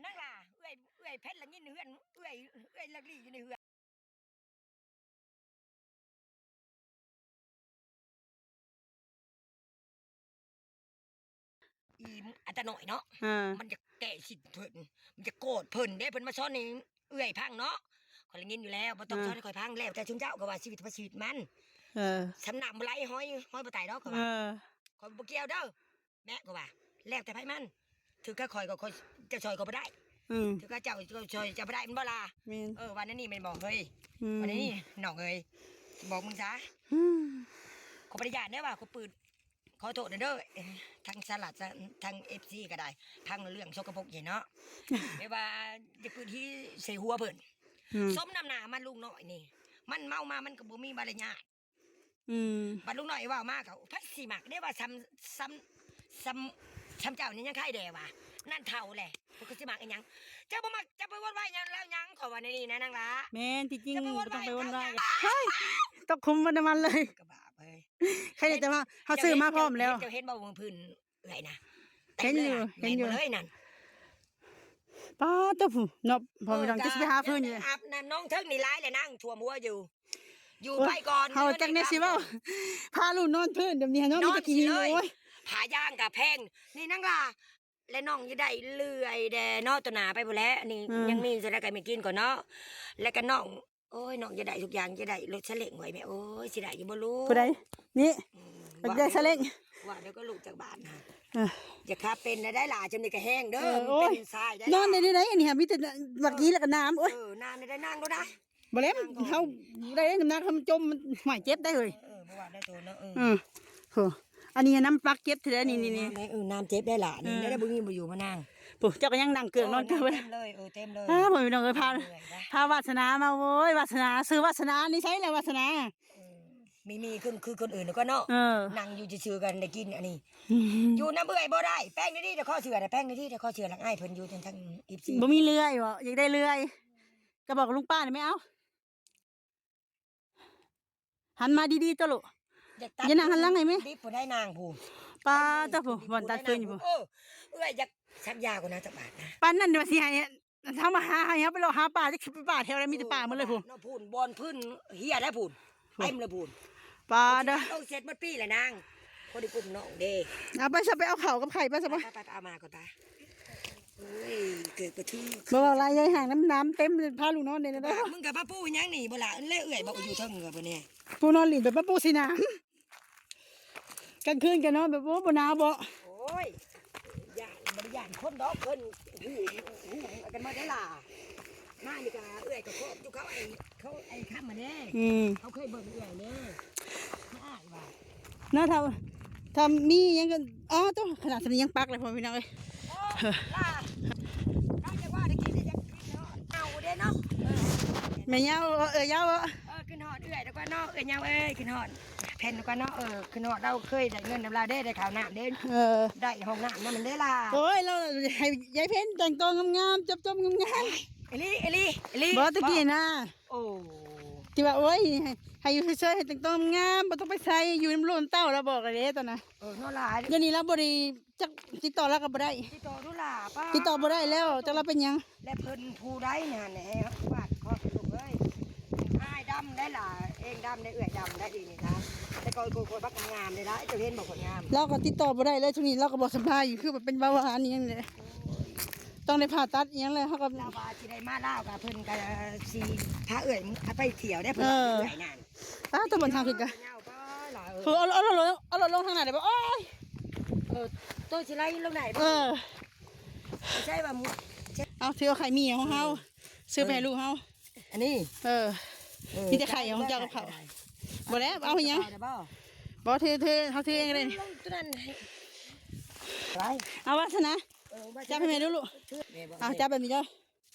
ນາງຫຼ້າ ເອື້ອຍ ເອື້ອຍເພັດລະຍິນເຮືອນ ເອື້ອຍ ເອື້ອຍລາກລີຢູ່ໃນເຮືອນ. ອີອັນຕານ້ອຍເນາະ ອ່າ ມັນຈະແກ້ສິນເພິ່ນ ມັນຈະໂກດເພິ່ນເດ້ ເພິ່ນມາສອນໃຫ້ເອື້ອຍຟັງເນາະ ຂ້ອຍລະຍິນຢູ່ແລ້ວ ບໍ່ຕ້ອງ ອ່າ ສອນໃຫ້ຂ້ອຍຟັງ ແລ້ວແຕ່ຊຸມເຈົ້າ ກໍວ່າຊີວິດໃຜຊີວິດມັນ ເອີ ສ່ຳນ້ຳບໍ່ໄຫຼ ຫອຍ ຫອຍບໍ່ຕາຍດອກ ກໍວ່າ ເອີ ຂ້ອຍບໍ່ກ່ຽວເດີ ແມ່ກໍວ່າ ແລ້ວແຕ່ໃຜມັນ ຖືກກັບຂ້ອຍກໍຂ້ອຍ ເຈົ້າຊ່ອຍກໍບໍ່ໄດ້ ອືມ ຖືກກັບເຈົ້າ ເຈົ້າຊ່ອຍເຈົ້າບໍ່ໄດ້ ແມ່ນບໍ່ລະ? ແມ່ນ ເອີ ວ່າແນວນີ້ແມ່ນບໍ່ເຮີ້ຍ? ອືມ ວ່າແນວນີ້ນ້ອງເອີຍ ຊິບອກມຶງຊະ ອືມ ຂ້ອຍບໍ່ໄດ້ຢ້ານເດ້ວ່າ ຂ້ອຍປືດ ຂໍໂທດເດີ ທາງສະຫະລັດ ທາງເອັຟຊີກໍໄດ້ ທາງເລື່ອງສົກກະປົກນີ້ເນາະ ແບບວ່າຈະປືດຂີ້ໃສ່ຫົວເພິ່ນ ອືມ ສົມນ້ຳໜ້າມັນ ລຸງນ້ອຍນີ້ ມັນເມົາມາມັນກໍບໍ່ມີມາລະຍາດ ອືມ ບັດລຸງນ້ອຍເວົ້າມາກໍ ໃຜຊິມັກເດ້ວ່າ ສ່ຳ ສ່ຳ ສ່ຳ ສ່ຳເຈົ້ານີ້ຍັງໄຄແດ່ວ່າ ນັ້ນເຖົ້າແຫຼະ ເພິ່ນກໍຊິມັກອີຫຍັງ ເຈົ້າບໍ່ມັກ ເຈົ້າໄປໂວນວາຍຫຍັງລາວຫຍັງ ຂ້ອຍວ່າແນວນີ້ນະນາງຫຼ້າ ແມ່ນ ທີ່ຈິງບໍ່ຕ້ອງໄປໂວນວາຍ ເຮີ້ຍ ຕົກຂຸມບໍ່ນ້ຳມັນເລີຍ ກະບາບເຮີ້ຍ ໃຄແຕ່ວ່າເຮົາຊື້ມາພ້ອມແລ້ວ ເຈົ້າເຫັນບໍ່ ເບິ່ງພື້ນເອື້ອຍນະ ເຕັມເລີຍ ເຫັນຢູ່ ເຫັນຢູ່ ເຕັມໄປເລີຍນັ້ນ ປາດໂທ້ ເນາະ ພໍ່ແມ່ພີ່ນ້ອງ ເອີ ຈະຊິໄປຫາຟືນຢູ່ ອາບນ້ຳໜອງເທິງນີ້ຫຼາຍແຫຼະ ນາງຖ້ວມຫົວຢູ່ ຢູ່ໄປກ່ອນ ໂອ້ຍ ເຮົາຈັກແນວຊິເວົ້າ ພາລູກນອນພື້ນແບບນີ້ເນາະ ມີແຕ່ຂີ້ຫີນ ໂອ້ຍ ຜ້າຢາງກະແພງ ນີ້ນາງຫຼ້າ ແລະນ້ອງຢາກໄດ້ເລື່ອຍແດ່ເນາະ ຕໍ່ໜ້າໄປພຸ້ນແຫຼະ ນີ້ ອືມ ຍັງມີເທົ່າໃດກໍໄປກິນກ່ອນເນາະ ແລະກະນ້ອງ ໂອ້ຍ ນ້ອງຢາກໄດ້ທຸກຢ່າງ ຢາກໄດ້ລົດຊາເລັ້ງໄວ້ແມ່ ໂອ້ຍ ຊິໄດ້ຢູ່ບໍ່ລູກ ຜູ້ໃດ? ນີ້ ອືມ ຢາກໄດ້ຊາເລັ້ງ ວ່າດຽວກໍລູກຈາກບ້ານນະ ເອີ ຢາກຂັບເປັນແລ້ວໄດ໋ຫຼ້າ ຈຳນີ້ກໍແຮງເດີ ເອີ ມັນເປັນຊາຍໄດ໋ ໂອ້ຍ ນອນໄດ້ໃດ໋ ອັນນີ້ຫາມີແຕ່ບັກກີ້ແລ້ວກໍນ້ຳ ໂອ້ຍ ເອີ ນ້ຳໄດ້ ນັ່ງໂລດນະ ບໍ່ແລ້ວ ເຮົາໄດ້ນ້ຳໜັກ ເຮົາມັນຈົມ ຫວາຍ ເຈັບໄດ໋ເຮີ້ຍ ເອີ ບໍ່ວ່າໄດ້ໂຕເນາະ ເອີ ເອີ ໂຫ ອັນນີ້ນ້ຳປັກເຈັບແທ້ໆ ນີ້ໆ ເອີ ນ້ຳເຈັບໄດ້ຫຼະ ນີ້ ເອີ ໄດ້ບໍ່ມີບໍ່ຢູ່ມານັ່ງ ໂອ້ ເຈົ້າກໍຍັງນັ່ງເກືອກນອນເກືອກ ເຕັມເລີຍ ເອີ ເຕັມເລີຍ ອ້າ ພໍ່ແມ່ພີ່ນ້ອງເອີຍ ພາ ພາວາດສະໜາມາ ໂອ້ຍ ວາດສະໜາ ຊື່ວາດສະໜາ ນິໄສລະວາດສະໜາ ເອີ ມີ ມີຄື ຄືຄົນອື່ນກໍເນາະ ເອີ ນັ່ງຢູ່ຊື່ໆ ກໍໄດ້ກິນ ອັນນີ້ ອືມ ຢູ່ນຳເອື້ອຍບໍ່ໄດ້ ແປງດີໆ ແຕ່ຂໍເຊື່ອ ແປງດີໆ ແຕ່ຂໍເຊື່ອ ຫຼັງອ້າຍເພິ່ນຢູ່ທາງ ທາງ ເອັຟຊີ ບໍ່ມີເລື່ອຍບໍ? ຢາກໄດ້ເລື່ອຍ ກໍບອກລຸງປ້າໄດ້ໄໝ ເອົາ ຫັນມາດີໆ ໂຕະລູກ ຢ່າຕັດ ຢ່ານັ່ງຫັນຫຼັງໃຫ້ແມ່ ດິບຜູ້ໃດນາງຜູ້ ປາດໂທ້ ບ່ອນຕັດຟືນຢູ່ ເອີ ເອື້ອຍຢາກສັກຢາກ່ອນນະ ຈັກບາດນະ ປານນັ້ນວ່າຊິໃຫ້ ເຮົາມາຫາໃຫ້ເຮົາໄປເລາະຫາປາ ຈັກຊິໄປປາແຖວໃດ ມີແຕ່ປາໝົດເລີຍພຸ້ນ ເນາະ ພຸ້ນ ບ່ອນພື້ນເຫື່ອແລ້ວພຸ້ນ ເຕັມແລ້ວພຸ້ນ ປາເດີ ລົງເສັດໝົດປີແລ້ວນາງ ພໍໄດ້ກຸ້ມນ້ອງເດ້ ເອົາໄປຊະ ໄປເອົາເຂົ້າກັບໄຂ່ໄປຊະ ໄປ ໄປ ໄປ ໄປ ເອົາມາກ່ອນໄປ ໂອ້ຍ ເກີດປະທຶ ບໍ່ເວົ້າຫຼາຍ ຍາຍຫ່າງນ້ຳ ນ້ຳເຕັມ ພາລູກນອນເດ້ ບາກ ມຶງກໍມາປູຫຍັງນີ້ບໍ່ລະ ແລະເອື້ອຍບອກຢູ່ເທິງກໍບໍ່ແນ່ ປູນອນຫຼິ້ນ ໄປ ໄປປູໃສ່ໜາມ ກາງຄືນກໍນອນແບບ ໂອ້ ບໍ່ໜາວບໍ? ໂອ້ຍ ຢ້ານ ບໍ່ໄດ້ຢ້ານຄົນດອກ ເພິ່ນຮູ້ ຮູ້ກັນໝົດເດ້ລະ ມານີ້ກໍເອື້ອຍກໍຄອບຢູ່ເຂົາໄອ້ ເຂົາໄອ້ຄຳມາເດ້ ອືມ ເຂົາເຄີຍເບິ່ງເອື້ອຍເດ້ ມາອ້າຍວ່າ ເນາະ ຖ້າ ຖ້າມີຫຍັງກໍ ອໍ ໂຕ ຂະໜາດສ່ຳນີ້ຍັງປັກເລີຍ ພໍ່ພີ່ນ້ອງເອີຍ ໂອ້ ລະ ເຮົາຈະວ່າໄດ້ກິນໄດ້ຫຍັງກິນເນາະ ເອົາເດ້ເນາະ ເອີ ແມ່ເຍົາ ເອີ ເອື້ອຍເຍົາ ເອີ ຂຶ້ນຮອດເອື້ອຍແລ້ວກໍເນາະ ເອື້ອຍເຍົາເອີຍ ຂຶ້ນຮອດ ເພັນກ່ອນເນາະ ເອີ ຄືເນາະ ລາວເຄີຍໄດ້ເງິນນຳລາວເດ້ ໄດ້ເຂົ້ານ້ຳເດ້ ເອີ ໄດ້ຫ້ອງນ້ຳນຳເດ້ລະ ໂອ້ຍ ລາວໃຫ້ຍາຍເພັນແຕ່ງຕົວງາມໆ ຈົບໆ ງາມໆ ອີ່ຫຼີ ອີ່ຫຼີ ອີ່ຫຼີ ບໍ່ ແຕ່ກີ້ນະ ໂອ້ ທີ່ວ່າ ໂອ້ຍ ໃຫ້ ໃຫ້ຢູ່ເຊີຍໆ ໃຫ້ແຕ່ງຕົວງາມ ບໍ່ຕ້ອງໄປໃສ ຢູ່ນຳລູກນຳເຕົ້າ ລາວບອກແລ້ວເດ້ຕອນນັ້ນ ເອີ ເນາະຫຼາຍ ດຽວນີ້ລາວບໍ່ໄດ້ ຈັກຕິດຕໍ່ລາວກໍບໍ່ໄດ້ ຕິດຕໍ່ດູຫຼ້າ ປ້າ ຕິດຕໍ່ບໍ່ໄດ້ແລ້ວ ຈັກລາວເປັນຫຍັງ ແລະເພິ່ນຜູ້ໃດນີ້ຫັ້ນແຫຼະ ໃຫ້ເຮົາຟາດເຄາະລູກເອີຍ ອ້າຍດຳໄດ້ຫຼາ ເອງດຳໄດ້ ເອື້ອຍດຳໄດ້ ດີນີ້ນະ ແຕ່ກ່ອນໂຄດບັກງາມເດ້ລະ ເຈົ້າເຫັນບໍ່ຄົນງາມ ລາວກໍຕິດຕໍ່ບໍ່ໄດ້ເລີຍ ຊ່ວງນີ້ລາວກໍບໍ່ສະບາຍ ຄືວ່າເປັນເບົາຫວານອີ່ຫຍັງນີ້ແຫຼະ ຕ້ອງໄດ້ຜ່າຕັດອີ່ຫຍັງແຫຼະ ເຮົາກໍ ລາວວ່າຊິໄດ້ມາລາວ ກໍເພິ່ນກໍຊິພາເອື້ອຍໄປທ່ຽວເດ້ ເພິ່ນວ່າເອື້ອຍນັ້ນ ອ້າວ ຕາບ່ອນທາງຂຶ້ນກະ ເອົາ ເອົາ ເອົາລົດລົງທາງໜ້າໄດ້ບໍ່? ໂອ້ຍ ເອີ ໂຕຊິໄລ່ລົງໄດ້ບໍ່? ເອີ ໃຊ່ວ່າ ເອົາ ຖືເອົາໄຂ່ໝີ່ຂອງເຮົາ ເອີ ຊື້ໄປໃຫ້ລູກເຮົາ ອັນນີ້ ເອີ ເອີ ມີແຕ່ໄຂ່ຂອງເຈົ້າກັບເຂົາ ບໍ່ແລ້ວ ເອົາໃຫ້ຫຍັງ? ບໍ່ ຖື ຖື ເຮົາຖືເອງກໍໄດ້ ລົງຕົວນັ້ນ ໄປ ເອົາວາສະນາ ເອີ ຈັບໃຫ້ແມ່ດູລູກ ຖື ເອົາ ຈັບແບບນີ້ເດີ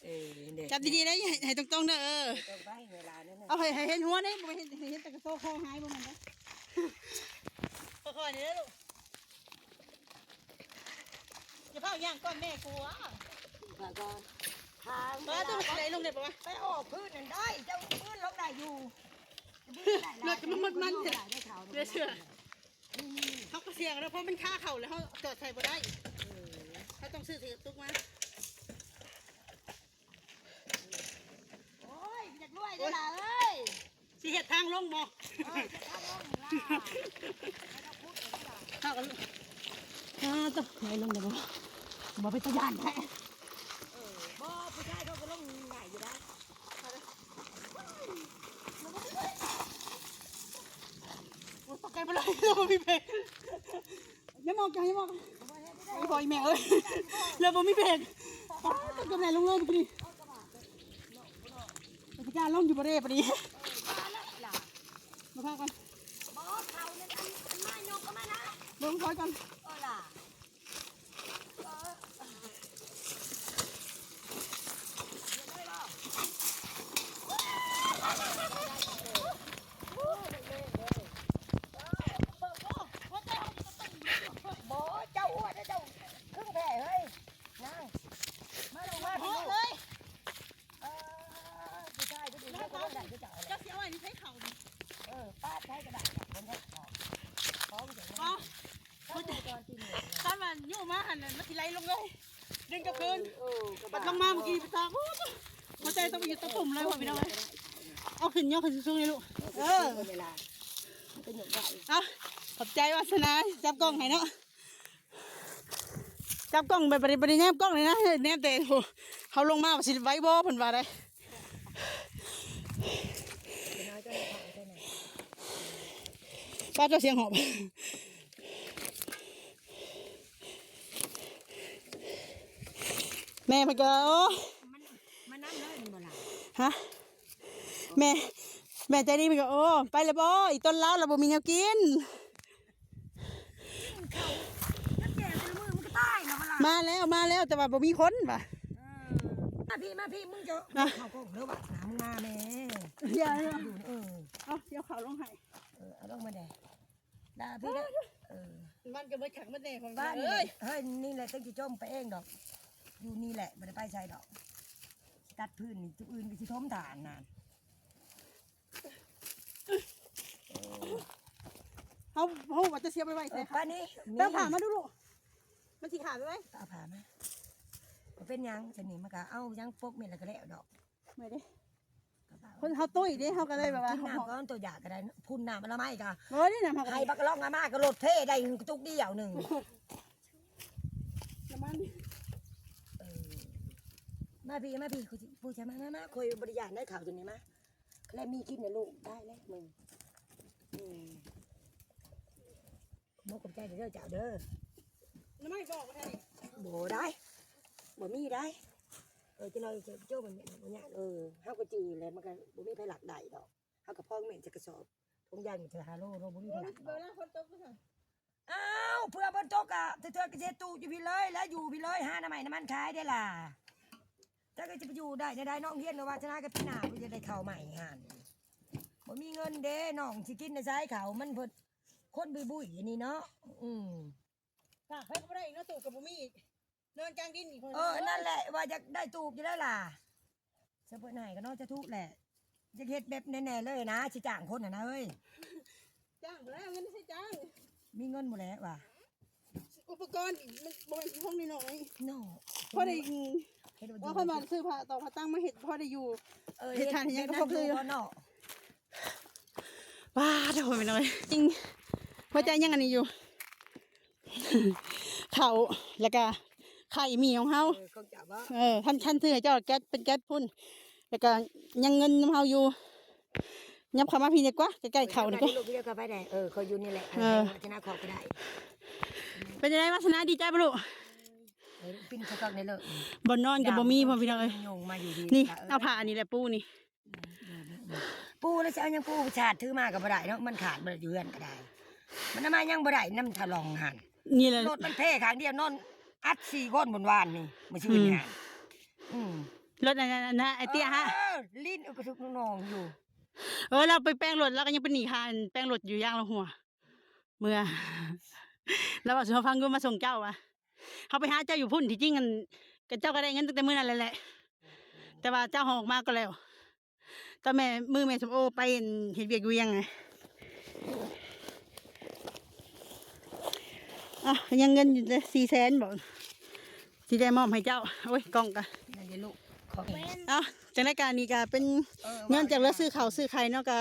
ເອີ ເດ້ ຈັບດີໆ ໄດ້ ໃຫ້ ໃຫ້ຕົງໆ ເດີ ເອີ ຕົງໄປເວລານັ້ນນະ ເອົາໃຫ້ ໃຫ້ເຫັນຫົວເດ້ ບໍ່ໃຫ້ເຫັນ ໃຫ້ເຫັນແຕ່ກະໂຕຄອງຫາຍບໍ່ແມ່ນເດ້ ຄ່ອຍໆ ເດີລູກ ຢ່າພາຍ່າງກ່ອນແມ່ກົວ ມາກ່ອນ ທາງ ມາ ເວລາ ຕົວໄດ້ລົງໄດ້ບໍ່ວະ? ໄປອອກພື້ນນັ້ນໄດ້ ເຈົ້າພື້ນລົງໄດ້ຢູ່ ລົດກໍມັນ ມັນ ເຫຼືອເຊື່ອ. ເຮົາກໍສ່ຽງແລ້ວ ເພາະມັນຄາເຂົ້າແລ້ວ ເຮົາຈອດໃສ່ບໍ່ໄດ້ ເອີ ເຮົາຕ້ອງຊື້ເສຍຕຸກມາ ໂອ້ຍ ຢາກລວຍເດ້ລະເອີຍ ຊິເຮັດທາງລົງບໍ່? ເອີ ເຮັດທາງລົງນີ້ລະ ເຮົາກໍ ອ້າ ຕົກໄຫຼລົງໄດ້ບໍ່? ບໍ່ເປັນຕາຢ້ານແທ້ ເອີ ບໍ່ ຜູ້ຊາຍເຂົາກໍລົງງ່າຍຢູ່ໄດ໋. ໂອ້ຍ ຕົກໃຈໄປເລີຍ ເຮົາບໍ່ມີເບຣກ ຢ່າມອງ ຢ່າມອງ ໂອ້ຍ ພໍ່ອີ່ແມ່ເອີຍ ເຮົາບໍ່ມີເບຣກ ຕະກະແໜລົງເລີຍປານນີ້ ຊິກ້າລົງຢູ່ບໍ່ເດ້ປານນີ້ ມາພາກັນ ບໍ່ ເຂົານັ້ນ ອັນ ອັນມາຍົກເຂົ້າມານະ ເບິ່ງຖອຍກ່ອນ ເອີລະ. ບໍ່ ເຈົ້າອ້ວນ ເຈົ້າຄຶ່ງແຜ່ເຮີ້ຍ ນາງ ມາລົງມາ ເພາະເລີຍ. ເອີ ຜູ້ຊາຍຜູ້ຍິງ ເຈົ້າ ເຈົ້າ ເຈົ້າຊິເອົາອັນນີ້ໃສ່ເຂົານີ້ ເອີ ປາດໃສ່ກໍໄດ້ ເພິ່ນເຮັດຂອງ ຂອງເຈົ້າ ເອົາ ເຂົາເຈົ້າກ່ອນທີ່ນີ້ ຄັນວ່າຍູ້ມາຫັ້ນ ມັນຊິໄຫຼລົງເລີຍ ດຶງກັບຄືນ ເອີ ເອີ ບັດລົງມາເມື່ອກີ້ ປະຕາກ ໂອ້ ຫົວໃຈຕ້ອງໄປຢູ່ຕະປຸ່ມເລີຍ ພໍ່ພີ່ນ້ອງເອີຍ ເອົາຂຶ້ນ ຍົກຂຶ້ນສູງໆ ນີ້ລູກ ເອີ ເວລາ ມັນກໍຍົກໄດ້ ເອົາ ຂອບໃຈວາສະນາ ຈັບກ້ອງໃຫ້ເນາະ. ຈັບກ້ອງໄປ ບໍ່ໄດ້ ບໍ່ໄດ້ແນມກ້ອງເລີຍນະ ແນມແຕ່ ໂອ້ ເຮົາລົງມາວ່າຊິໄຫວບໍ່ ເພິ່ນວ່າໄດ໋ ປ້າເຈົ້າສຽງຫອບ ແມ່ເພິ່ນກໍ ໂອ້ ມັນ ມັນນຳເລີຍແມ່ນບໍ່ລະ? ຮະ ແມ່ ແມ່ໃຈດີ ເພິ່ນກໍ ໂອ້ ໄປແລ້ວບໍ່ ອີຕົນລາວລະບໍ່ມີແນວກິນ. ກິນເຂົ້າ ມັນແກ່ແຕ່ລະມື້ມັນກໍຕາຍແລ້ວ ມາແລ້ວ ມາແລ້ວ ແຕ່ວ່າບໍ່ມີຄົນວ່າ ເອີ ມາພີ້ ມາພີ້ ມຶງຈະ ມາ ເຂົ້າກ້ອງເດີ ວາສະນາ ມຶງມາແມ່ ຢ່າ ເອີ ເອົາ ດຽວເຂົ້າລົງໃຫ້ ເອີ ເອົາລົງມາແດ່ ດາພີ້ ເອີ ເອີ ມັນກໍບໍ່ຄັກມັນແດ່ ພໍ່ເອີຍ ເຮີ້ຍ ນີ້ແຫຼະ ຈັ່ງຊິຈົ່ມໄປເອງດອກ ຢູ່ນີ້ແຫຼະ ບໍ່ໄດ້ໄປໃສດອກ ຕັດພື້ນນີ້ ຈຸດອື່ນກໍຊິຖົມຖານນະ. ເຮົາ ເຮົາວ່າຈະເສຍໄປໄວ້ໃສ ເອີ ຄະ ປານນີ້ ໄປເອົາຜ້າມາດູລູກ ມັນຊິຂາດໄປໄວ້ ເອົາຜ້າມາ ບໍ່ເປັນຫຍັງ ຊັ້ນນີ້ມັນກໍເອົາຫຍັງປົກເມັດແລ້ວກໍແລ້ວດອກ. ເມື່ອຍເດ້ ຄົນເຮົາຕຸ້ຍເດ້ ເຮົາກໍເລີຍແບບວ່າ ກິນນ້ຳກ່ອນ ຕົວຢາກໍໄດ້ ພຸ້ນນ້ຳອະນາໄມກໍ ບໍ່ໄດ້ ນ້ຳເຮົາກໍ ໃຫ້ບັກກະລອງອາມາກໍລົດເພໄດ້ກະຕຸກດຽວໜຶ່ງ ນ້ຳມັນ ເອີ ມາພີ້ ມາພີ້ ກູຊິ ປູຊະ ມາ ມາ ມາ ຂ້ອຍບໍ່ໄດ້ຢ້ານໄດ໋ ເຂົ້າຕົວນີ້ ມາ ແລະມີກິນນະລູກ ໄດ້ແລ້ວມຶງ ອືມ. ໝົກຂອບໃຈເດີເຈົ້າເດີ ໜໍ່ໄມ້ບອກບໍ່ໄດ້ ບໍ່ໄດ້ ບໍ່ມີໄດ໋ ເອີ ຈັກໜ້ອຍໂຈ້ມັນແມ່ນບໍ່ຍາກ ເອີ ເຮົາກໍຈື່ແລ້ວ ມັນກໍບໍ່ມີໃຜລັກໄດ້ດອກ ເຮົາກໍພອງແມ່ນໃສ່ກະສອບ ຖົງຢາງມັນຈະຫ້າໂລ ໂລບໍ່ມີໃຜລັກດອກ ເວລາຝົນຕົກກໍຊັ້ນ ອ້າວ ເພື່ອຝົນຕົກກະເທື່ອໆກໍຊິເຮັດຕູບຢູ່ພີ້ເລີຍ ແລະຢູ່ພີ້ເລີຍ ຫາໜໍ່ໄມ້ໜໍ່ມັນຂາຍເດ້ລະ ຈັກກໍຈະໄປຢູ່ໄດ້ແນວໃດ ນ້ອງຮຽນວ່າວາສະໜາກັບປີໜ້າ ເພິ່ນຈະໄດ້ເຂົ້າໃໝ່ຫັ້ນ ບໍ່ມີເງິນເດ້ ນ້ອງຊິກິນແນວໃດເຂົ້າ ມັນເພິ່ນ ຄົນບຸ້ຍໆ ອັນນີ້ເນາະ ອືມ ຕາກໄຟກໍບໍ່ໄດ້ອີກເນາະ ຕູ້ກໍບໍ່ມີອີກ ນອນກາງດິນອີກ ເອີ ນັ້ນແຫຼະ ວ່າຢາກໄດ້ຕູບຢູ່ແລ້ວລະ ສະເພິ່ນໃຫ້ກໍເນາະ ສາທຸແຫຼະ ຢາກເຮັດແບບແນ່ໆ ເລີຍນະ ຊິຈ້າງຄົນຫັ້ນນະເອີຍ ຈ້າງບໍ່ໄດ້ ເອົາເງິນໃສຈ້າງ ມີເງິນບໍ່ແຫຼະວ່າ ອຸປະກອນອີກ ມັນບໍ່ແມ່ນຂອງນ້ອຍໆ ເນາະ ພໍໄດ້ ເຮັດວ່າ ວ່າຄັນວ່າຊື້ຜ້າຕອກຜ້າຕັ່ງມາເຮັດ ພໍໄດ້ຢູ່ ເອີ ເຮັດ ເຮັດທານເຮັດຫຍັງກໍພໍຄື ເນາະ ວ້າ ໂທ້ ແມ່ນ້ອຍ ຈິງ ຫົວໃຈຍັງອັນນີ້ຢູ່ ເຂົ້າ ແລ້ວກະໄຂ່ໝີ່ຂອງເຮົາ ເອີ ຂອງເຈົ້າບໍ່ ເອີ ຄັນ ຄັນຊື້ໃຫ້ເຈົ້າແກັດ ເປັນແກັດພຸ້ນ ແລ້ວກະຍັງເງິນນຳເຮົາຢູ່ ຍັບເຂົ້າມາພີ້ດີກວ່າ ໃກ້ໆເຂົ້ານີ້ກວ່າ ລູກ ເດີ ເຂົ້າໄປໄດ້ ເອີ ຂ້ອຍຢູ່ນີ້ແຫຼະ ເອີ ທະນາຄອບກໍໄດ້ ເປັນຈັ່ງໃດວາສະໜາ ດີໃຈບໍ່ລູກ ເອີ ປິ່ນຄັກໆ ນີ້ເລີຍ ບ່ອນນອນກໍບໍ່ມີ ພໍ່ພີ່ນ້ອງເອີຍ ຍຸງມາຢູ່ດີ ນີ້ ເອີ ເອົາຜ້າອັນນີ້ແຫຼະປູນີ້ ປູແລ້ວຊິເອົາຫຍັງປູ ຊາດຖືມາກໍບໍ່ໄດ້ເນາະ ມັນຂາດບໍ່ໄດ້ ຢູ່ເຮືອນກໍໄດ້ ມັນເອົາມາຫຍັງບໍ່ໄດ້ນຳທະລອງຫັ້ນ ນີ້ແຫຼະ ລົດມັນເພຂ້າງດຽວ ນອນອັດສີ່ຄົນ ມື້ວານນີ້ ມື້ຊືນນີ້ ອືມ ອືມ ລົດອັນນັ້ນ ອັນນັ້ນ ໄອ້ເຕ້ຍຫະ ເອີ ຫຼິ້ນກະທຸກນ້ອງຢູ່ ເອີ ລາວໄປແປງລົດ ລາວກໍຍັງເປັນໜີ້ຄ່າແປງລົດຢູ່ ຢາງລາວຮົ່ວ ເມື່ອ ລາວເວົ້າສູ່ເຮົາຟັງຢູ່ ມາສົ່ງເຈົ້າວ່າ ເຮົາໄປຫາເຈົ້າຢູ່ພຸ້ນ ທີ່ຈິງອັນ ກະເຈົ້າກໍໄດ້ເງິນຕັ້ງແຕ່ມື້ນັ້ນແຫຼະ ແຕ່ວ່າເຈົ້າເຮົາອອກມາກ່ອນແລ້ວ ຕອນແມ່ມື້ແມ່ສົມໂອໄປເຮັດວຽກຢູ່ວຽງນະ ອ້າວ ຍັງເງິນຢູ່ເດ້ ສີ່ແສນບໍ ຊິໄດ້ມອບໃຫ້ເຈົ້າ ໂອ້ຍ ກ້ອງກະ ນັ້ນເດ້ລູກ ຂອງ ເອົ້າ ຈັ່ງໃດກະນີ້ກະເປັນ ເອີ ເງິນຈາກເຫຼືອຊື້ເຂົ້າຊື້ໄຂ່ເນາະ ກະ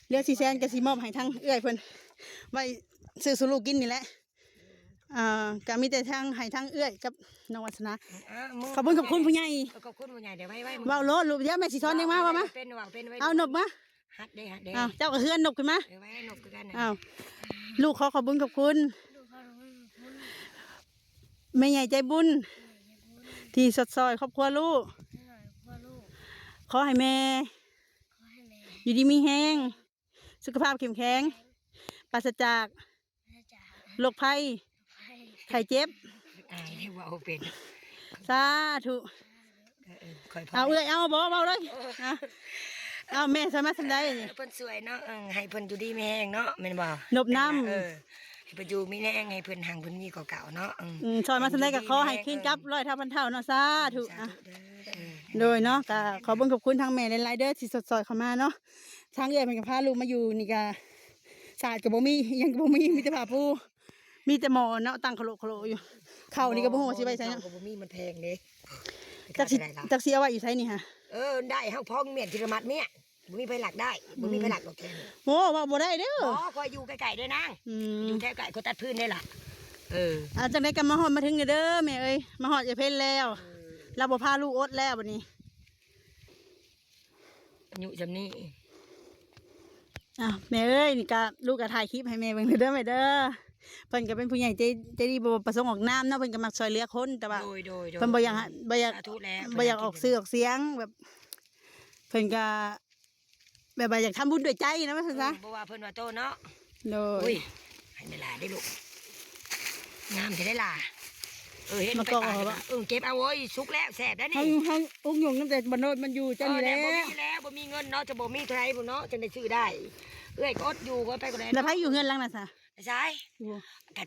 ເຫຼືອສີ່ແສນ ກະຊິມອບໃຫ້ທາງເອື້ອຍເພິ່ນ ໄວ້ຊື້ສູ່ລູກກິນນີ້ແຫຼະ ອ່າ ກະມີແຕ່ທາງ ໃຫ້ທາງເອື້ອຍກັບນ້ອງວາສະໜາ ອ່າ ຂອບຄຸນ ຂອບຄຸນຜູ້ໃຫຍ່ ເອີ ຂອບຄຸນຜູ້ໃຫຍ່ ດຽວໄວ້ ໄວ້ ເວົ້າໂລດລູກ ດຽວແມ່ຊິສອນຫຍັງມາ ເວົ້າມາ ເປັນ ເວົ້າເປັນ ໄວ້ ເອົານົບມາ ຮັດເດ້ ຮັດເດ້ ອ້າວ ເຈົ້າກໍເຮືອນນົບຂຶ້ນມາ ເອີ ໄວ້ໃຫ້ນົບຄືກັນນະ ອ້າວ ລູກຂໍຂອບບຸນຂອບຄຸນ ລູກຂໍຂອບບຸນຂອບຄຸນ ແມ່ໃຫຍ່ໃຈບຸນ ແມ່ໃຫຍ່ໃຈບຸນ ທີ່ຊົດຊ່ອຍຄອບຄົວລູກ ຊ່ອຍຄອບຄົວລູກ ຂໍໃຫ້ແມ່ ຂໍໃຫ້ແມ່ ຢູ່ດີມີແຮງ ສຸຂະພາບເຂັ້ມແຂງ ປາສະຈາກ ປາສະຈາກ ໂລກໄພ ໂລກໄພ ໄຂ້ເຈັບ ອາຍເວົ້າເປັນ ສາທຸ ເອີ ເອີ ເອົາເອື້ອຍ ເອົາບໍ່ເວົ້າເລີຍ ເອີ ເອົາແມ່ຊ່ອຍມາສ່ຳໃດ ເອີ ເພິ່ນຊ່ວຍເນາະ ເອີ ໃຫ້ເພິ່ນຢູ່ດີມີແຮງເນາະ ແມ່ນບໍ່ ນົບນຳ ເອີ ໃຫ້ເພິ່ນຢູ່ມີແຮງ ໃຫ້ເພິ່ນຮັ່ງເພິ່ນມີກວ່າເກົ່າເນາະ ອືມ ອືມ ຊ່ອຍມາສ່ຳໃດກໍຂໍໃຫ້ຄືນກັບຮ້ອຍເທົ່າພັນເທົ່າເນາະ ສາທຸ ເອີ ສາທຸເດີ ເອີ ໂດຍເນາະ ກໍຂອບຄຸນຂອບຄຸນທາງແມ່ຫຼາຍໆເດີ ທີ່ຊົດຊ່ອຍເຂົ້າມາເນາະ ທາງເອື້ອຍເພິ່ນກໍພາລູກມາຢູ່ນີ້ກໍ ສາດກໍບໍ່ມີ ອີ່ຫຍັງກໍບໍ່ມີ ມີແຕ່ຜ້າປູ ມີແຕ່ໝໍ້ເນາະ ຕັ້ງຂະໂຫຼະຂະໂຫຼະຢູ່ ເຂົ້ານີ້ກໍບໍ່ຮູ້ວ່າຊິໄວ້ໃສເນາະ ເຂົ້າກໍບໍ່ມີ ມັນແພງເດ້ ຈັກຊິ ຈັກຊິເອົາໄວ້ຢູ່ໃສນີ້ຫະ ເອີ ໄດ້ ເຮົາພອງມ້ຽນທີລະມັດມ້ຽນ ບໍ່ມີໃຜລັກໄດ້ ອືມ ບໍ່ມີໃຜລັກດອກແຖວນີ້ ໂອ້ ເວົ້າບໍ່ໄດ້ເດີ ບໍ່ ຂ້ອຍຢູ່ໃກ້ໆເດ້ນາງ ອືມ ຢູ່ແຖວໃກ້ ຂ້ອຍຕັດພື້ນເດ້ລະ ເອີ ອ່າ ຈັ່ງໃດກໍມາຮອດມາເຖິງແລ້ວເດີແມ່ເອີຍ ມາຮອດເອື້ອຍເພັນແລ້ວ ເອີ ລາວບໍ່ພາລູກອົດແລ້ວບັດນີ້ ອາຍຸສ່ຳນີ້ ອ້າວ ແມ່ເອີຍ ນີ້ກະ ລູກກະຖ່າຍຄລິບໃຫ້ແມ່ເບິ່ງເດີແມ່ເດີ ເພິ່ນກະເປັນຜູ້ໃຫຍ່ໃຈ ໃຈດີ ບໍ່ປະສົງອອກນາມເນາະ ເພິ່ນກະມັກຊ່ວຍເຫຼືອຄົນ ແຕ່ວ່າ ໂດຍ ໂດຍ ໂດຍ ເພິ່ນບໍ່ຢາກ ບໍ່ຢາກ ສາທຸແລ້ວ ບໍ່ຢາກອອກຊື່ອອກສຽງ ແບບ ເພິ່ນກະ ແບບວ່າຢາກທຳບຸນດ້ວຍໃຈນະ ວ່າຊັ້ນຊະ ເອີ ບໍ່ວ່າເພິ່ນວ່າໂຕເນາະ ໂດຍ ອຸ້ຍ ໃຫ້ເວລາໄດ້ລູກ ງາມແທ້ໄດ໋ລະ ເອີ ເຫັນມັນກໍ ໄປປາດ ເອີ ເກັບເອົາ ໂອ້ຍ ສຸກແລ້ວ ແຊບໄດ໋ນີ້ ເຮົາ ເຮົາອຸກຍົງຕັ້ງແຕ່ບັນໂດດມັນຢູ່ຈັ່ງນີ້ແຫຼະ ເອີ ແລ້ວບໍ່ມີແລ້ວ ບໍ່ມີເງິນເນາະ ຈະບໍ່ມີເທົ່າໃດພຸ້ນເນາະ ຈັ່ງໄດ້ຊື້ໄດ້ ເອື້ອຍກໍອົດຢູ່ ກໍໄປກໍໄດ້ ແລ້ວໃຜຢູ່ເຮືອນຫຼັງນັ້ນຊະ ໃສ ຢູ່ ກະ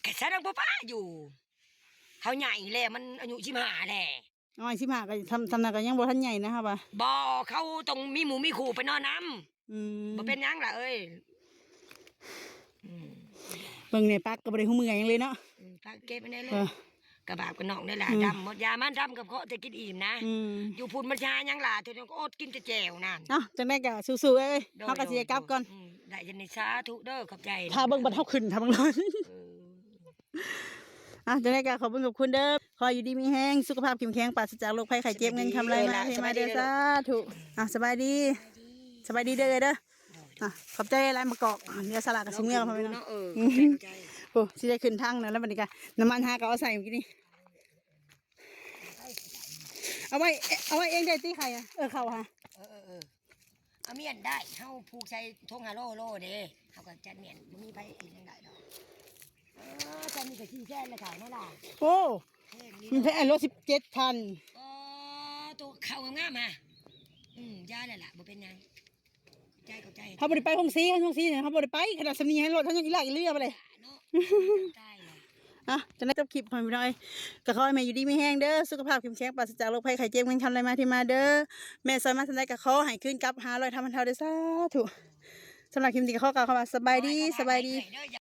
ກະສະນັ້ນບໍ່ປະຢູ່ ເຂົາໃຫຍ່ແລ້ວ ມັນອາຍຸສິບຫ້າແລ້ວ ອໍ ສິບຫ້າກໍ ສ່ຳ ສ່ຳນັ້ນກໍຍັງບໍ່ທັນໃຫຍ່ນະ ເຮົາວ່າ ບໍ່ ເຂົາຕ້ອງມີໝູ່ມີຄູ່ໄປນອນນຳ ອືມ ບໍ່ເປັນຫຍັງລະເອີຍ ອືມ ເບິ່ງແດ່ ປັກກໍບໍ່ໄດ້ຮູ້ເມື່ອຫຍັງເລີຍເນາະ ອືມ ປັກເກັບໄວ້ແດ່ລູກ ເອີ ກະບາບກະໜອງໄດ້ຫຼາຍ ອືມ ດຳໝົດ ຢາມັນດຳກະເພາະແຕ່ກິນອີ່ມນະ ອືມ ຢູ່ພຸ້ນມັນຊິຫາຫຍັງຫຼາຍ ເທື່ອໜຶ່ງກະອົດກິນແຕ່ແຈ່ວນັ້ນ ເນາະ ຈັ່ງໃດກະສູ້ໆເອີຍ ເຮົາກະຊິໄດ້ກັບກ່ອນ ອືມ ໄດ້ຈັ່ງນີ້ສາທຸເດີ ຂອບໃຈ ຖ້າເບິ່ງບັດເຮົາຂຶ້ນ ຖ້າເບິ່ງ ເອີ ອ່ະ ຈັ່ງໃດກະຂອບຄຸນຂອບຄຸນເດີ ຂໍຢູ່ດີມີແຮງ ສຸຂະພາບເຂັ້ມແຂງ ປາສະຈາກໂລກໄພໄຂ້ເຈັບ ເງິນຄຳໄຫຼມາເທມາເດີ ສາທຸ ອ່ະ ສະບາຍດີ ສະບາຍດີເດີເອີຍເດີ ອ່ະ ຂອບໃຈຫຼາຍໆ ມາກອກ ດຽວສາລະກະຊິເມືອ ເນາະ ເອີ ອືມ ຂອບໃຈ ໂອ້ ຊິໄດ້ຂຶ້ນທາງແລ້ວ ແລ້ວບັດນີ້ກະ ນ້ຳມັນຫາກະເອົາໃສ່ມື້ກີ້ນີ້ ເອົາໄວ້ ເອົາໄວ້ເອງໄດ້ຕິ ໄຂ່ອະ ເອີ ເຂົ້າຫາ ເອີໆໆ ເອົາມ້ຽນໄດ້ ເຮົາຜູກໃສ່ຖົງຫ້າໂລໂລເດ້ ເຮົາກະຈັດມ້ຽນ ບໍ່ມີໃຜເຮັດຫຍັງໄດ້ດອກ ເອີ ຕອນນີ້ກະສີ່ແສນແລ້ວເຂົາເນາະຫຼານ ໂອ້ ແພງດີ ມັນແພງ ໂລສິບເຈັດພັນ ອໍ ໂຕເຂົ້າງາມໆ ຫາ ອືມ ຢ່າແລ້ວລະ ບໍ່ເປັນຫຍັງ ຂອບໃຈ ຂອບໃຈ ເຮົາບໍ່ໄດ້ໄປໂຮງສີ ໂຮງສີເຮົາບໍ່ໄດ້ໄປ ຂະໜາດສ່ຳນີ້ໃຫ້ລົດເຮົາຍັງອີຫຼາກອີເຫຼືອບໍ່ໄດ້ ເນາະ ຕາຍແລ້ວ ອ່ະ ຈັ່ງໃດຈົບຄລິບພໍ່ແມ່ພີ່ນ້ອງເອີຍ ກະຂໍໃຫ້ແມ່ຢູ່ດີມີແຮງເດີ ສຸຂະພາບເຂັ້ມແຂງ ປາສະຈາກໂລກໄພໄຂ້ເຈັບ ເງິນຄຳໄຫຼມາເທມາເດີ ແມ່ຊ່ອຍມາສ່ຳໃດກະຂໍໃຫ້ຄືນກັບຫ້າຮ້ອຍເທົ່າພັນເທົ່າເດີ ສາທຸ ສຳລັບຄລິບນີ້ກະຂໍກ່າວຄຳວ່າ ສະບາຍດີ ສະບາຍດີ ສະບາຍດີ